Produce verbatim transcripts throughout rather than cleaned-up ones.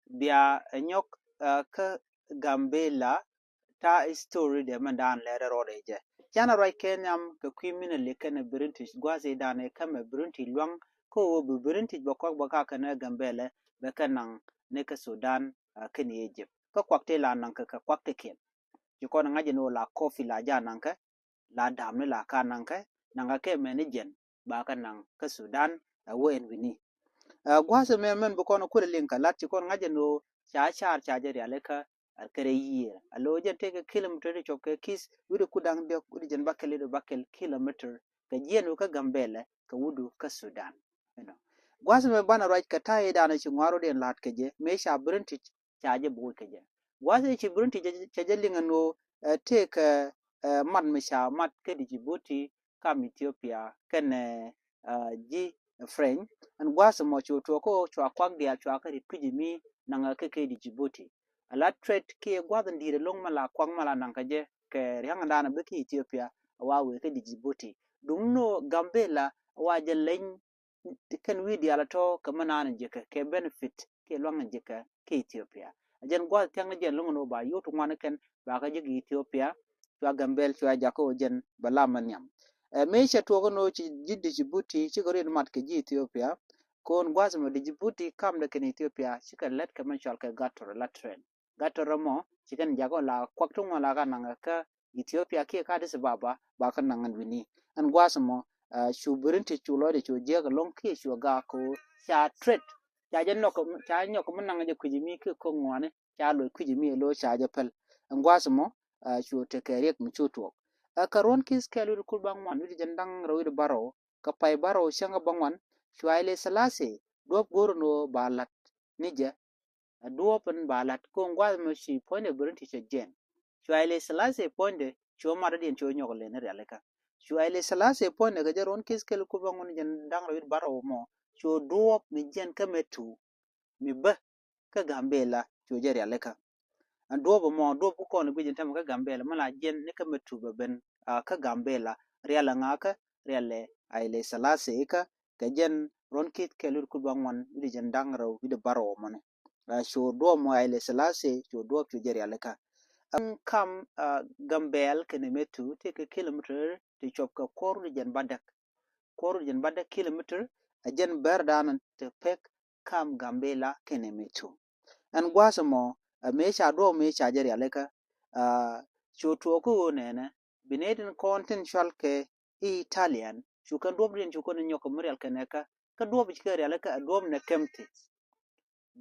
bia ɛ nyɔk kä Gambela. Ta story dɛ mɛn daan lɛrɛ rɔɔdɛ jɛ. Canɛ ruac kɛ nhiam kɛ kui̱ minɛ li kɛnɛ British gua̱a̱th i̱ daan ɛ kämɛ British luaŋ kä ɣöö bi British bɛ kuak bɛ ka kɛnɛ Gambela bɛ kɛ naŋ ni kä Sudan kɛn Egypt. Kä kuak ti la naŋ kɛ kɛ kuak ti kiɛn. Ci kɔn ŋa̱c ni ɣöö la coffee la ja naŋ kɛ la dam ni la ka naŋ kɛ naŋ kɛ kɛ mɛn ni jɛn ba kɛ naŋ kä Sudan ɛ wee ɛn wi̱ni. Gua̱a̱th ɛmɛ mɛn bi kɔn kulɛ liŋ kɛ lat ci kɔn ŋa̱c ni ɣöö ca car ca jɛ rialikä ɛ kɛ rɛ yiëër. A lo̱ jɛn tëëkɛ kilometer ti cɔp kɛ kith wi̱cdɛ ku da̱ŋ diɔ̱k wi̱cdɛ jɛn bakɛl wi̱cdɛ bakɛl kilometer kɛ jiɛn wä kä Gambela kɛ wutdu kä Sudan. Gua̱a̱th ɛmɛ banɛ ruac kɛ ta̱yɛ danɛ ci ŋua̱r wä diɛn la̱t kɛ jɛ mëë ca British ca jɛ bo̱o̱c kɛ jɛ. Gua̱a̱th ëë ci British cɛ jɛ liŋ ɛn ɣöö ɛ tëëkɛ mat mi ca mat kä Djibouti kam Ethiopia kɛnɛ ji̱ French. Ɛn gua̱a̱th ɛmɔ cu tuɔɔk kä ɣöö cua kuak diaal cua kä rit kui̱c mi naŋ kä kɛ Djibouti. A la trade kiɛ gua̱a̱th in di̱i̱t ɛlɔ̱ŋ mɛ la kuak mɛ la naŋ kä jɛ kɛ ria̱ŋ in daanɛ bi kä Ethiopia a wa wëë kä Djibouti. Duŋ ni ɣöö Gambela a wa jɛ leny kɛn wi̱i̱ diaal a tɔ̱ kɛ mɛ naan in ji̱kɛ kɛ benefit kiɛ luaŋ in ji̱kɛ kä Ethiopia. A jɛn gua̱a̱th thia̱ŋ ni jɛn lo̱ŋ ni ɣöö ba yot ŋuan kɛn ba kä ji̱k Ethiopia cua Gambela cua jakä ɣöö jɛn bɛ lam mɛ nhiam. Ɛ mëë cɛ tuɔɔk ni ɣöö ci ji̱ Djibouti cikɛ rin mat kɛ ji̱ Ethiopia. Ko̱n gua̱a̱th mɛ Djibouti kamdɛ kɛn Ethiopia cikɛ lät kɛ mɛ cɔal kɛ Gatɔr la train. Gatɔr ɛmɔ ci kɛn jakä ɣöö la kuak ti ŋuan la ka naŋ kä Ethiopia kiɛ kä Addis Ababa ba kä naŋ ɛn wi̱ni. Ɛn gua̱a̱th ɛmɔ cu British cu lɔcdɛ cu jiäk ɛlɔ̱ŋ kiɛ cu gak kä ca trade ca jɛ nyɔk ca nyɔk mi naŋ jɛ kui̱c mi kiɛ kä ŋuani ca loc kui̱c mi ɛ lo̱ ca jɛ päl. Ɛn gua̱a̱th ɛmɔ cu tekɛ riɛk mi cu tuɔɔk. Ɛ kɛ ruɔ̱n ki̱th kɛl wi̱cdɛ kur ba ŋuan wi̱cdɛ jɛn da̱ŋ rɛw wi̱cdɛ bärɔw kɛ pay bärɔw cäŋ kä ba ŋuan cua Haile Selassie duɔ̱p go̱r ni ɣöö ba la̱t ni jɛ. Ɛ duɔ̱ɔ̱p in ba la̱t ko̱o̱ŋ gua̱a̱th mɛ ci puɔ̱nydɛ British cɛ jɛn. Cua Haile Selassie puɔ̱nydɛ cu mat dɔ̱diɛn cu nyɔk lɛn ni rialikä. Cua Haile Selassie puɔ̱nydɛ kɛ jɛ ruɔ̱n ki̱th kɛl kur ba ŋuan jɛn da̱ŋ rɛw wi̱cdɛ bärɔw mɔ cu duɔ̱ɔ̱p mi jɛn kä Metu mi bä kä Gambela cu jɛ rialikä. Ɛn duɔ̱ɔ̱p ɛmɔ duɔ̱ɔ̱p ku kɔn guic in tämɛ kä Gambela mɛ la jɛn ni kä Metu bɛ ben kä Gambela rial ɛŋa kä rial ɛ Haile Selassie ikä kɛ jɛn ruɔ̱n ki̱th kɛl wi̱cdɛ kur ba ŋuan wi̱cdɛ jɛn da̱ŋ rɛw wi̱cdɛ bärɔw mɔni. Cu duɔ̱ɔ̱p mɔ Haile Selassie cu duɔ̱ɔ̱p cu jɛ rialikä. Ɛn kam Gambela kɛnɛ Metu tëëkɛ kilometer ti cɔp kɛ kuɔr wi̱cdɛ jɛn bädäk. Kuɔr wi̱cdɛ jɛn bädäk kilometer ɛ jɛn bär danɔ ti pek kam Gambela kɛnɛ Metu. Ɛn gua̱a̱th ɛmɔ ɛ mëë ca duɔ̱ɔ̱p mëë ca jɛ rialikä. Cu tuɔɔk kä ɣöö nɛnɛ bi nɛy tin kɔn tin cɔal kɛ Italian cu kɛn duɔ̱ɔ̱p diɛn cu kɛn nyɔk kɛ mi rial kɛnɛ kä kä duɔ̱ɔ̱p cikɛ rialikä ɛ duɔ̱ɔ̱p nɛ kɛm thi.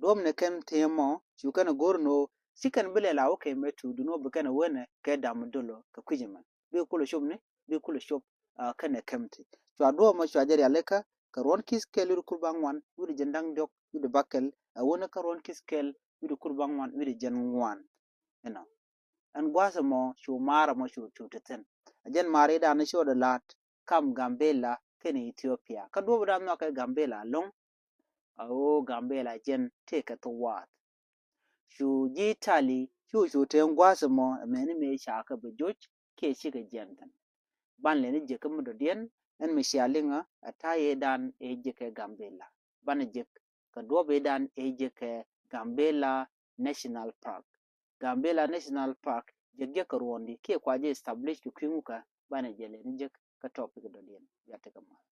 Duɔ̱ɔ̱p nɛ kɛm thi mɔ cu kɛn go̱r ni ɣöö ci kɛn bi lɛ la wä kɛ Metu duŋ ɣöö bi kɛn wänɛ kɛ dam dolo kɛ kui̱c mɛ bi kulɛ cop ni bi kulɛ cop kɛnɛ kɛm thi. Cua duɔ̱ɔ̱p mɔ cua jɛ rialikä kɛ ruɔ̱n ki̱th kɛl wi̱cdɛ kur ba ŋuan wi̱cdɛ jɛn da̱ŋ diɔ̱k wi̱cdɛ bäkɛl ɛ wänɛ kä ruɔ̱n ki̱th kɛl wi̱cdɛ kur ba ŋuan wi̱cdɛ jɛn ŋuan. Ɛnɔ ɛn gua̱a̱th ɛmɔ cu maar ɛmɔ cu cu ti thi̱n. Ɛ jɛn maar i̱ da̱a̱n i̱ codɛ la̱a̱t kam Gambela kɛnɛ Ethiopia kä duɔ̱ɔ̱p i̱ da̱a̱n nhɔakɛ Gambela ɛlɔ̱ŋ. A ɣöö Gambela jɛn tëëkɛ thok waath. Cu ji̱ Itali cu cu te ɛn gua̱a̱th ɛmɔ ɛmɛni mëë ca kɛ bɛ joc kiɛ cikɛ jiɛn thi̱n. Ban lɛni jek kä mi dɔ̱diɛn ɛn mi cia liŋä ɛ ta̱yɛ dan ëë jek kɛ Gambela. Banɛ jek kɛ duɔ̱ɔ̱p ëë dan ëë jek kɛ Gambela National Park. Gambela National Park jek jek kɛ ruɔ̱ndi kiɛ kua jɛ establish kɛ kui̱ ŋukä banɛ jɛ lɛni jek kä topic dɔ̱diɛn. Bia tekɛ mal.